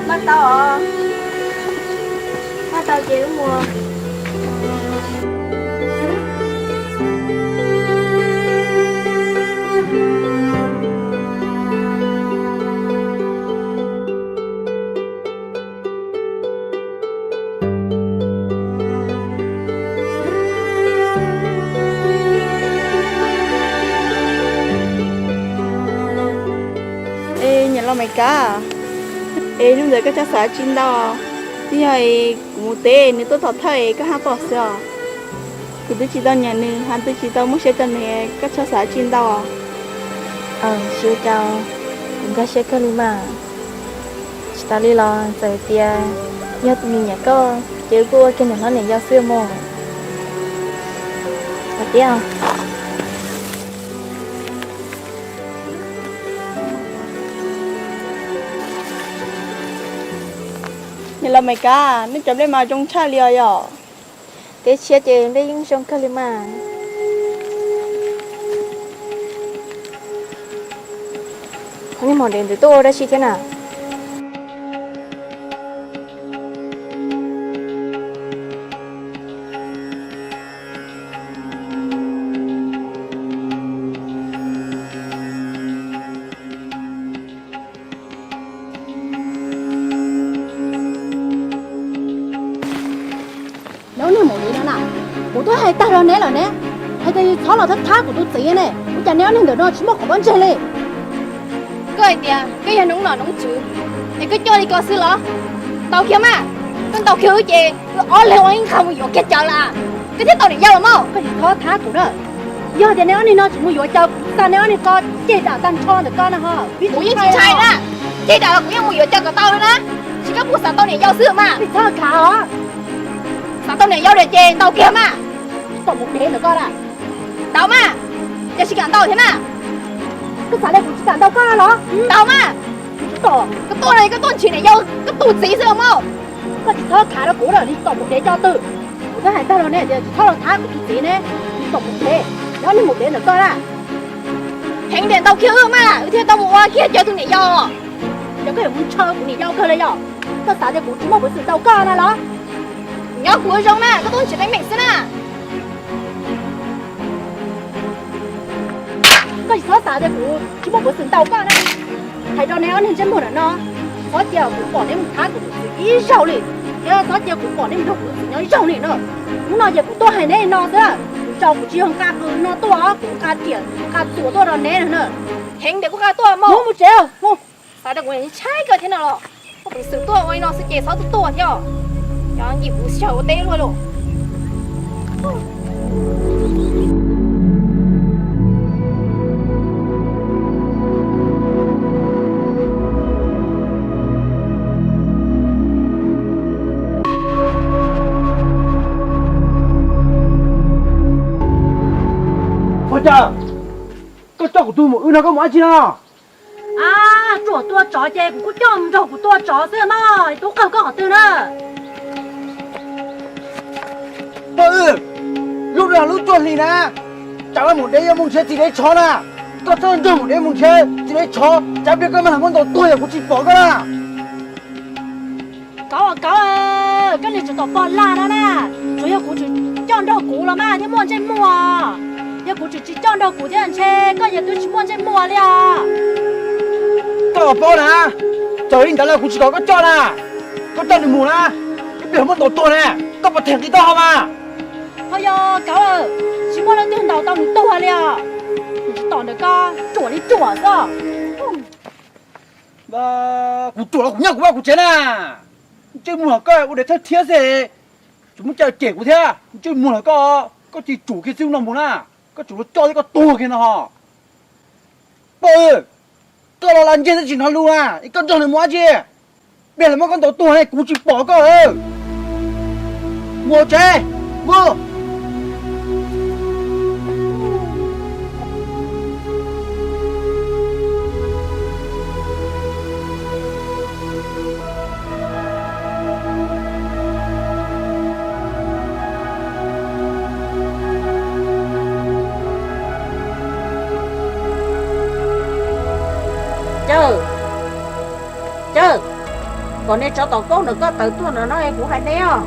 Maj tau os, maj tau ces wb mus. Es niam laus Maiv Kab, es hnub ntawd koj txhob xav tsi ntau, twb yog es kuv mus teb nws tuaj thov thawj es koj haj pom xwb os. Kuv twb tsis tau nyiam nws, haj twb tsis tau muaj siab rau nws, koj txhob xav tsi ntau. Aws, tsis ua cas, kuv nkag siab kawg li mas. Tsis tas li los txawm tias yog tus nws nyiam koj ces kuj ua kiag niam hlob niam yau xwb mog. Tiag. Niam laus Maiv Kab, nej cov nplej mas zoo tshaj li os yom. Teb tshiab ces nplej yeej zoo kawg li mas. Niag maum dev ntawd tuaj ua dab tsi thiab na? Neb ob niag maum dev no na, kuv twb hais tag rau neb lawm ne, hais tias txhob los thab thab kuv tus txiv ne, ua cas neb ob niag ntawm no tsis muaj qhov pob ntseg li? Koj hais tias koj yog noob nom noob tswv, es koj coj li ko xwb los? Ntaus kiag mas, koj ntaus kiag wb ces wb ob leeg ua ib qho mus yuav kiag cawv lawm, koj thiaj tau niam yau los mas. Koj tsis txhob thab kuv na, yog tias neb ob niag no tsis mus yuav cawv, kuv xa neb ob niag ko ceg dam tag nrho ntawm ko na ho. Kuv yeej tsis ntshai na, ceg dam los kuv yeej mus yuav cawv kom tau li na, tsis koj kuj xav tau niam yau xwb mas. Tsis txhob khav os. Xav tau niam yau lawm ces ntaus kiag mas. Tsis tau mus dev ntawm ko na. Ntaus mas, cas tsis kam ntaus thiab na. Koj xav tias kuv tsis kam ntaus koj los? Ntaus mas. Koj tuaj no koj tuaj nrhiav niam yau koj tus txiv xwb los mas. Koj tsis txhob khav rau kuv lawm, tsis tau mus dev cov twg. Kuv twb hais tag rau neb tias tsis txhob los thab kuv tus txiv ne, tsis tau mus dev, neb mus dev ntawm ko na. Heev tiag, ntaus kiag wb mas wb thiaj tau mus ua kiag cawv tus niam yau. Ces koj yuav mus ntshaw kuv niam yau kawg li yom? Koj xav tias kuv tsis muaj peev xwm ntaus koj na los? Nyob kuv zoo na, koj tuaj nrhiav teeb meem xwb na. Koj tsis txhob xav tias kuv tsis muaj peev xwm ntaus koj na. Hais rau neb ob niag ntsej muag ntawm no, txhob cia kuv pom neb mus thab kuv tus txiv ib zaug li, thiab txhob cia kuv pom neb mus nrog kuv tus txiv nyob ib zaug li na. Hnub no ces kuv tuaj hais neb li no xwb, kuv tsaus kuv tsis yog nqa qws no tuaj, kuv nqa riam nqa txuas tuaj rau neb na. Heev tiag, kuv nqa tuaj mus. Mus tsev, mus. Xav tias kuv ntshai koj thiab no los? Muaj peev xwm tuaj ua li no xwb ces txhob tuaj tuaj thiab, cov yim kuv xyaw ua teb luaj li. Ua cas koj coj kuv tus muam wb no koj mus dab tsi no? A, ruam tua tsov ces kuv kuj coj mus nrog kuv tua tsov xwb mas, tub qawg koj qhov twg na? Pog, lub no lub cuaj hli na, tsam laj mus dev yuav mus nrhiav txiv dev tshov na. Koj txhob nrog mus dev mus nrhiav txiv dev tshov, tsam pliag koj mag muab ntaus tuag yog kuv tsis pom koj na. Kauv, kauv, koj niag tsov tom pog laj no na, tsuas yog kuv tseem coj nrog kuv los mas thiaj muaj ntsej muag. Yog kuv tseem tsis coj nrog kuv thiab ntshe koj yuav twb tsis muaj ntsej muag li os. Koj paub na, txawm li ntawd los kuv tsis kom koj coj na. Koj coj nws mus na, ib pliag muab ntaus tuag ne, koj puas them nqi taub hau mas? Ho yog kauv, tsis muaj leej twg ntaus tau nws tuag li os. Nws tsis tom ntawm koj ruam li ruam xwb. Kuv ruam los kuv nyob kuv vaj kuv tsev na. Ntsej muag koj ua dev thawj thiab xwb, tsis muaj cai cem kuv thiab. Ntsej muag los koj, koj cia li tsum kiag xwb no mus na, koj tsum los coj thiab koj tuag kiag no ho. Pog, koj los lam ntseg twb tsis hnov lus na, koj nrog nws mus dab tsi? Pliag lawv muab koj ntaus tuag ne kuv tsis pom koj. Mus tsev, mus. Cawg, Cawg, Kom niag tsov tom koj ntawm koj tawm tuaj ntawm no es kuv hais neb os.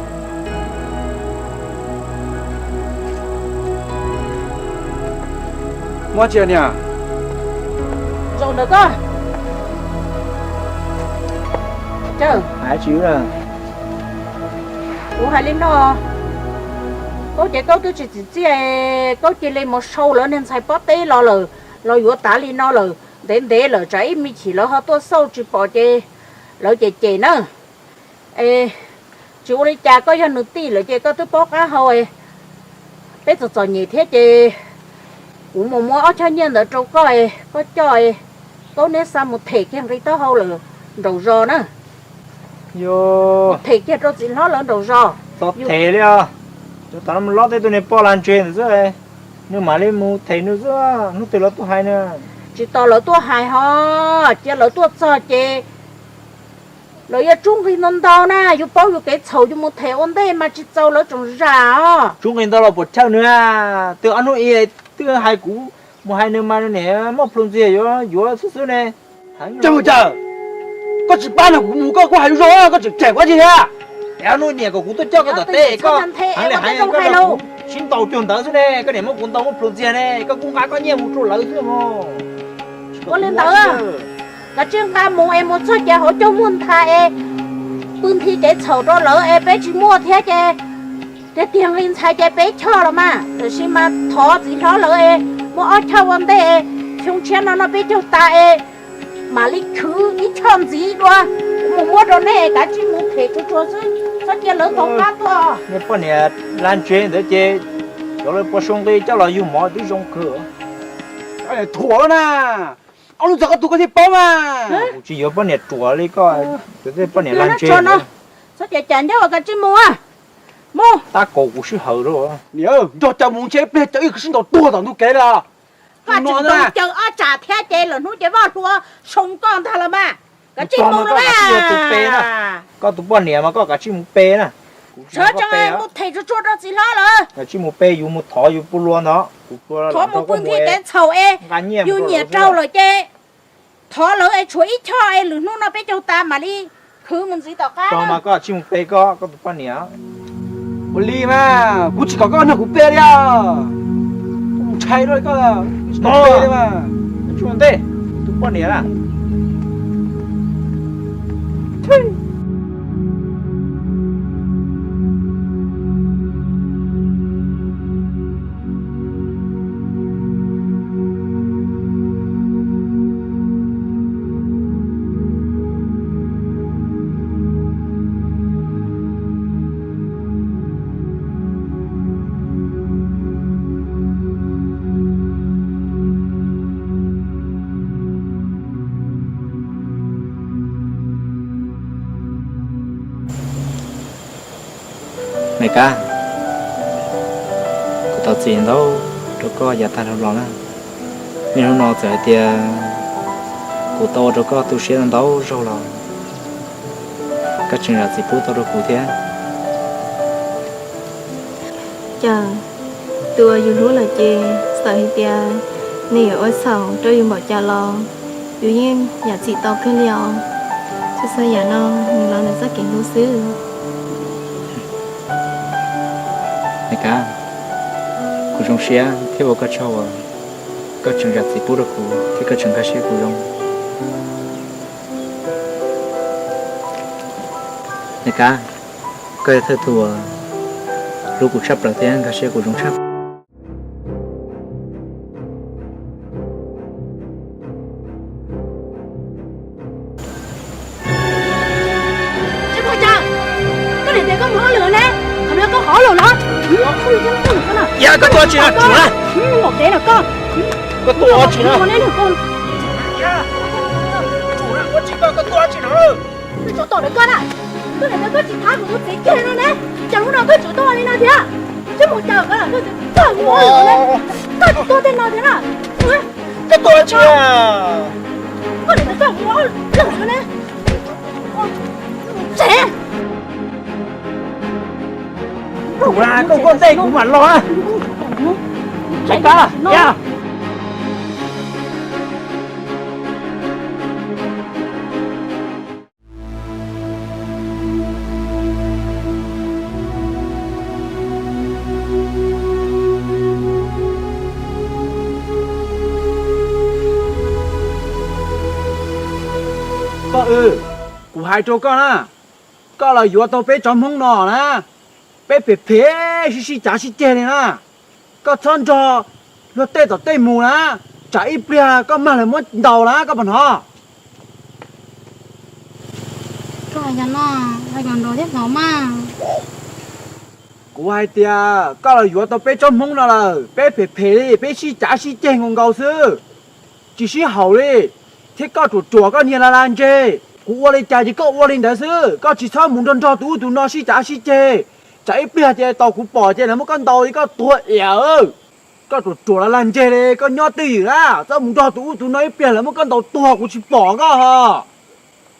Muab tsia niam. Zaum ntawm koj. Kuv hais li no, Kaub ces Kaub twb tsis txim txiaj, Kaub cia li mus sau lawv niag ntxhais pob teb los lawm, los yuav tav li no lawm, ntev ntev lawm tsam ib me chim lawv ho tuaj xauj tsis pom ces lawv cem cem na. Es tsis ua li cas, koj yog nws tij lawm ces koj twb paub qab hau, peb txom txom nyem thiab ces kuv mus muab ob choj nyiaj ntawd rau koj, koj coj, Kaub neb xa mus them kiag nqi taub hau lawm nraum zos na. Them kiag rau txiv hlob lawv nraum zos. Txhob them li os. Cov tom no mus lob tej tus niag poj la ntseg ntawd xwb, nws mam li mus them nws xwb, hnub twg lawv tuaj hais na. Tsis tos lawv tuaj hais ho, cia lawv tuaj txog ces lawv yuav tsub nqi ntau ntau na, yus paub yus kev txhaum yus mus them ua ntej mas tsis txaus lawv tsoom zam os. Tsub nqi ntau los puas chawj nws, twb ob hnub ib twb hais kuv mus hais nws mas nws niam muaj plhus ntxiag yuav yuav xwb xwb ne. Cas mus cas, koj tsis pab nrog kuv mus koj kuj hais lus zoo, koj tseem tseg kuv dab tsi thiab? Ob hnub niam kom kuv tuaj coj koj tom teb, koj heev li heev, koj nrog kuv sib ntaus cuag ntawd xwb ne, koj niam muab kuv ntaus muaj plhus ntxiag ne, koj kuj nqa koj nyiaj mus rau lawv xwb mog. Ua li ntawd, kav tsij nqa mus es mus txog ces hauv caug muaj ntha es pw nthi kev txhaum rau lawv es peb tsis muaj thiab ces tiag tiag nqi ntxhais ces peb choj los mas, tiam sis mas thov txiv hlob lawv es muaj ob choj ua ntej, xyoo tshiab no noj peb caug tas es mam li khwv ib choj ntxiv dua, kuv mus muab rau nej, kav tsij mus them tsuag tsuag xwb, txhob cia lawv ntaus qab tuaj. Nej poj niam la ntsev ntawd ces cov lawv puas sau nqi coj los yug mov twb zoo kawg. Thuam na, ob lub txog koj tus koj thiaj paub mas. Kuv tsis yuav poj niam ruam li koj, yuav tej poj niam la ntsev. Txhob cais cas ncauj, kav tsij mus. Mus. Tab kaum kuv sij hawm rau. Niam, nrog caw mus ntshe ib pliag caw ib sib ntaus tuag tom ntug kev lawm. Koj tsis tau caw ob tsam thiab ces lwm hnub ces Vaj Hlua sau koj ntag los mas. Kav tsij mus los mas. Koj tus poj niam mas koj kav tsij mus pe na. Sawv tsees mus them tsuag tsuag rau txiv hlob lawm. Kav tsij mus pe, yus mus thov yus pw lua ntawd. Thov mus pw nthi kev txhaum es yus nyiam raug lawm ces thov lawv es tshuav ib choj es lwm hnub no peb caug tas mam li khwv mus ntxiv tom qab. Koj mas koj kav tsij mus pe koj, koj tus poj niam. Ua li mas kuv tsis kom koj nrog kuv pe li os. Ntshai dua koj, tsis tau pe li mas. Tsuas ntej, tus poj niam na. Me Kab, kuv thov txim ntau rau koj yav tag los na. Niaj hnub no txawm hais tias kuv tau ua rau koj tu siab ntau zaug los koj tseem zam txim pub tau rau kuv thiab. Cas tus uas yus hlub lawm ces txawm hais tias nws yuav ua txhaum rau yus npaum cas los yus yeej zam txim tau kawg li os. Txhua txhua yam no nws los ntawm txoj kev hlub xwb. Me Kab, kuv zoo siab thiab ua koj tsaug uas koj tseem zam txim pub rau kuv thiab koj tseem nkag siab kuv zoo. Me Kab, koj yog thawj tug uas hlub kuv tshaj plaws thiab nkag siab kuv zoo tshaj. Tsis muaj cas, koj niam tias koj mus hauj lwm ne, qhov no koj qhov hauj lwm los? Yog koj tuaj tsis no tsuav, koj tuaj tsis no, koj tuaj tsis no, koj tuaj tsis no. Koj niam tias koj tsis thab kuv tus txiv kiag no ne, cas hnub no koj tseem tuaj li no thiab? Tsis muaj cas, koj niam tias koj mus hauj lwm ne, koj tsis tuaj tej no thiab na. Koj tuaj tsis, koj niam tias koj mus hauj lwm ne. Tsev. Kuv na, koj koj ntej kuv mam los na. Tsev koj, ya. Hais rau koj na, koj los yuav tau peb tsob hmoob no na, peb phem phem sib sib cav sib ceg li na. Koj txhob nrog luag tej tom tej mus na, tsam ib pliag koj mag lawv muab ntaus na, koj puas hnov? Kuv hais tias koj los yuav tau peb tsob hmoob no lawm, peb phem phem li, peb sib cav sib ceg nkaus nkaus xwb, tsis sib haum li, thiab koj ruam ruam koj niag la la ntseg. Kuv ua li cas ces koj ua li ntawd xwb, koj tsis txhob mus nrog nrog tus ub tus no sib cav sib ceg, tsam ib pliag ces tau kuv pom ces lawv muab koj ntaus li koj tuag iam. Koj ruam ruam la la ntseg li, koj nyob twj ywm na, txhob mus nrog tus ub tus no ib pliag lawv muab koj ntaus tuag kuv tsis pom koj ho.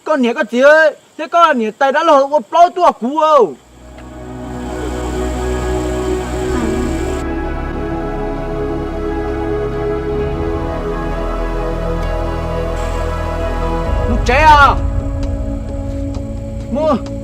Koj niam koj txiv thiab koj niam tais dab laug ua plaub tuaj kuv. Mus tsev os. Mus.